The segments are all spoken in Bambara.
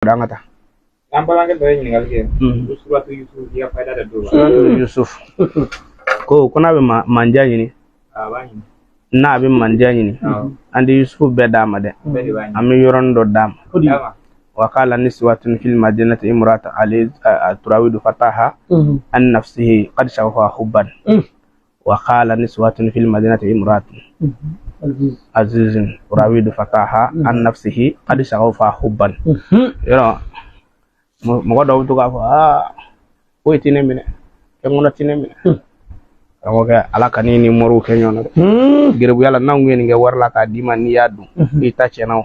An ka taa. An balimakɛ dɔ ye ɲininkali kɛ ko suratu Yusuf i ka fayida de don wa? Suratu Yusuf ko n'a bɛ manja ɲini. A b'a ɲini. N'a bɛ manja ɲini, an tɛ Yusufu bɛɛ d'a ma dɛ, Bɛɛ de b'a ɲini. An bɛ yɔrɔnin dɔ d'a ma. D'a ma. وقال نسوة في المدينة امرأة تراود فتاها عن نفسه قد شغفها حبا. وقال نسوة في المدينة امرأة عزيز تراود فتاها عن نفسه قد شغفها حبا. Yɔrɔ mɔgɔ dɔw bɛ to k'a fɔ aa, foyi tɛ ne minɛ, fɛn kɔnɔ tɛ ne minɛ. Karamɔgɔkɛ, Ala ka ni moriw kɛ ɲɔgɔn na dɛ. Geribuya la, n'anw ye nin kɛ wari la k'a d'i ma, n'i y'a dun, i ta tiɲɛna o.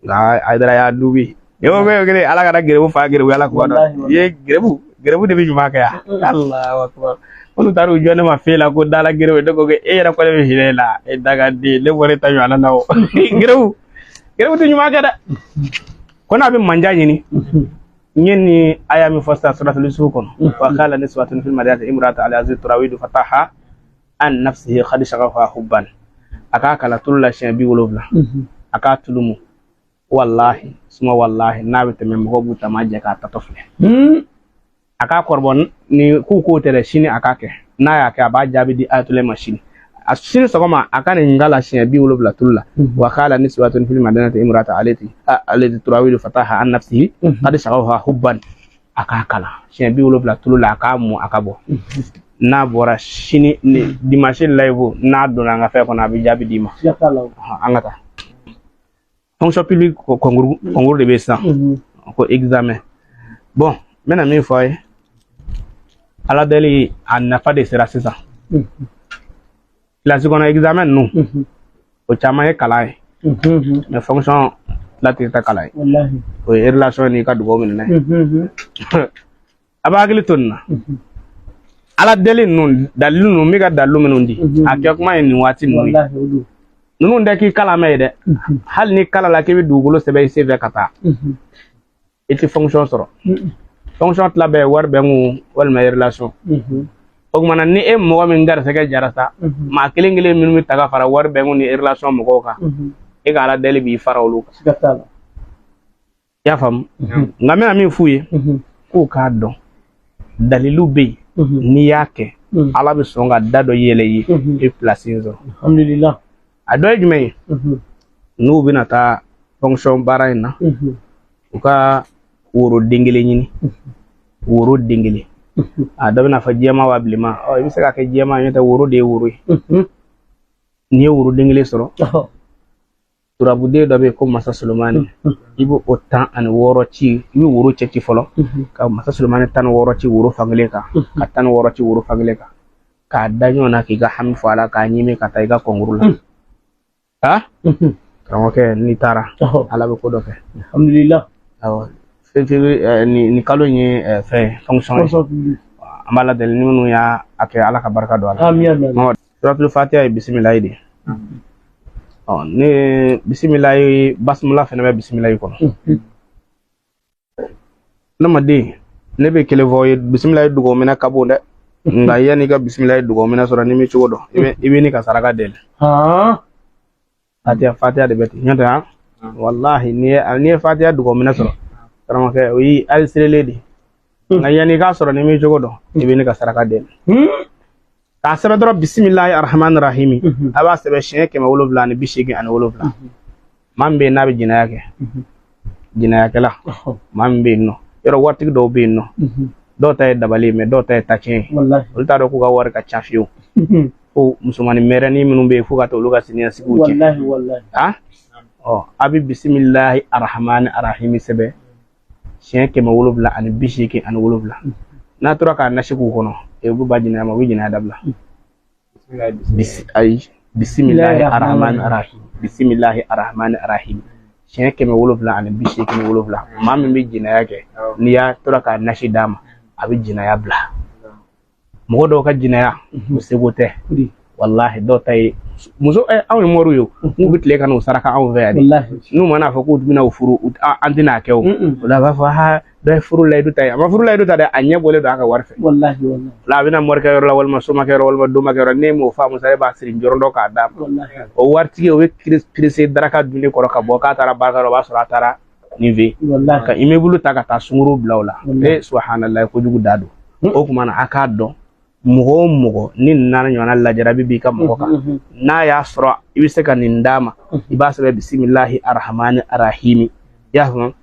Nka Hayidara y'a dubi e ko kelen, Ala kana geribu fa geribuya la kuma dɔ i ye geribu, geribu de bɛ ɲuman kɛ yan. Alahu akubar. Minnu taara u jɔ ne ma fe la ko dala geribu, ne ko e yɛrɛ ko ne bɛ hinɛ e la, e dagaden, ne bɔra e ta ɲɔgɔnna na o. Geribu, geribu tɛ ɲuman kɛ dɛ. Ko n'a bɛ manja ɲini, n ye nin aya min fɔ sisan suratul Yusuf kɔnɔ, وقال نسوة في المدينة امرأة العزيز تراود فتاها عن نفسه قد شغفها حبا, a k'a kala tulu la siɲɛ 70, a k'a tulu mu, walahi suma walahi, n'a bɛ tɛmɛ mɔgɔw b'u tama jɛ k'a tatɔ filɛ. A k'a kɔrɔbɔ ni k'u k'o tɛ dɛ, sini a k'a kɛ. N'a y'a kɛ, a b'a jaabi di ayatollah ma sini. A sini sɔgɔma, a ka nin kala siɲɛ 70 tulu la, وقال نسوة في المدينة امرأة التي تراود فتاها عن نفسه قد شغفها حبا, a k'a kala siɲɛ 70 tulu la, a k'a mu, a ka bɔ. N'a bɔra sini ni dimanche live, n'a donna an ka fɛn kɔnɔ, a bɛ jaabi d'i ma. An ka taa fonction publique concours, concours de bɛ yen sisan ko examen. Bon, n bɛna min fɔ a ye, Ala deli a nafa de sera sisan. Kilasi kɔnɔ examen ninnu, o caman ye kalan ye, mais fonction latigɛ tɛ kalan ye. O ye relation n'i ka dugawu minɛ. A b'a hakili to nin na, Ala deli ninnu, dalilu ninnu, n bɛ ka dalilu minnu di, a kɛ kuma ye nin waati ninnu ye. Ninnu tɛ k'i kalan mɛn ye dɛ. Hali ni kala la k'i bɛ dugukolo sɛbɛn i sen fɛ ka taa, i tɛ fonction sɔrɔ. Fonction tila bɛɛ ye wari bɛ n kun walima relation. O kumana, ni e mɔgɔ min garisɛgɛ jara sa, maa kelen kelen minnu bɛ ta ka fara wari bɛ n kun ni relation mɔgɔw kan, e ka Ala deli b'i fara olu kan. I y'a faamu? Nka n bɛna min f'u ye, k'u k'a dɔn dalilu bɛ yen, n'i y'a kɛ, Ala bɛ sɔn ka da dɔ yɛlɛ i ye, i place in sɔrɔ. Alhamdulillah. A dɔ ye jumɛn ye? N'u bɛna taa fonction baara in na, u ka woro den kelen ɲini, woro den kelen. A dɔ bɛna fɔ jɛman wa bilenman. Ɔ, i bɛ se k'a kɛ jɛman ye, n'o tɛ woro de ye woro ye. N'i ye woro den kelen sɔrɔ, turabuden dɔ bɛ yen ko Masa Solomani, i b'o o 16 ci. I bɛ woro cɛ ci fɔlɔ, ka Masa Solomani 16 ci woro fankelen kan, ka 16 ci woro fankelen kan, k'a da ɲɔgɔn na, k'i ka hami fɔ a la, k'a ɲimi ka taa i ka concours la. Ha, karamɔgɔkɛ, n'i taara, Ala bɛ ko dɔ kɛ. Alhamdulillah. Awɔ, fɛn nin kalo in ye fɛn fonction ye. An b'a ladeli ni minnu y'a kɛ, Ala ka barika don a la. Amin, amin. Suratul Fatiha ye bisimilayi de ye. Ɔ, ne bisimilayi, basmala fɛnɛ bɛ bisimilayi kɔnɔ. Adamaden, ne bɛ kelen fɔ aw ye, bisimilayi dugawu minɛ ka bon dɛ. Nka yanni i ka bisimilayi dugawu minɛ sɔrɔ, n'i m'i cogo dɔn, i bɛ ni ka saraka deli. Fatiha, Fatiha de bɛ ten, ɲɔntɛ han. Walahi, n'i ye Fatiha dugawu minɛ sɔrɔ, karamɔgɔkɛ, o y'i alisirilen de ye. Nka yanni i k'a sɔrɔ, n'i m'i cogo dɔn, i bɛ ni ka saraka deli. K'a sɛbɛn dɔrɔn, bisimilahi arahmani rahimi, a b'a sɛbɛn siɲɛ 787. Maa min bɛ yen n'a bɛ jɛnɛya kɛ, jɛnɛyakɛla, maa min bɛ yen nɔ, yɔrɔ waritigi dɔw bɛ yen nɔ, dɔw ta ye dabali ye, mɛ dɔw ta ye tacɛn ye. Olu t'a dɔn k'u ka wari ka ca fiyewu, ko musomanin mɛrɛnin minnu bɛ yen, fo ka taa olu ka siniɲɛsigiw tiɲɛ. A ɔ, a bɛ bisimilahi arahmani arahimi sɛbɛn siɲɛ 787. N'a tora k'a nasi k'u kɔnɔ, u bɛ ba jɛnɛya ma, u bɛ jɛnɛya dabila. Ayi, bisimilahi arahmani arahim, bisimilahi arahmani arahim, siɲɛ 787. Maa min bɛ jɛnɛya kɛ, n'i y'a tora k'a nasi d'a ma, a bɛ jɛnɛya bila. Mɔgɔ dɔw ka jɛnɛya, o seko tɛ, walahi. Dɔw ta ye muso. Anw ye moriw ye, n'u bɛ tile ka n'u saraka anw fɛ yan de, n'u mana fɔ k'u bɛna u furu, an tɛna kɛ. O o la, a b'a fɔ ha, dɔ ye furu layidu ta ye, a ma furu layidu ta dɛ, a ɲɛ bɔlen don a ka wari fɛ. Wallahi, wallahi. La a bɛna morikɛ yɔrɔ la, walima somakɛ yɔrɔ, walima domakɛ yɔrɔ, n'e m'o faamu sa, e b'a siri jɔrɔ dɔ k'a d'a ma. O waritigi, o bɛ perese daraka dunni kɔrɔ ka bɔ k'a taara baara yɔrɔ, o b'a sɔrɔ a taara Nin fɛ ka immeuble ta ka taa sunguru bila o la, e subahanallahi, kojugu da don. O tuma na, a k'a dɔn, mɔgɔ o mɔgɔ ni nin n'a ɲɔgɔnna lajarabi b'i ka mɔgɔ kan, n'a y'a sɔrɔ i bɛ se ka nin d'a ma, i b'a sɛbɛn bisimilahi arahamani arahimi, i y'a faamu,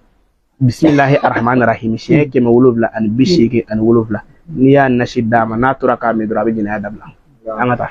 bisimilahi arahamani arahimi siɲɛ 787. N'i y'a nasi d'a ma, n'a tora k'a min dɔrɔn, a bɛ jɛnɛya dabila. An ka taa.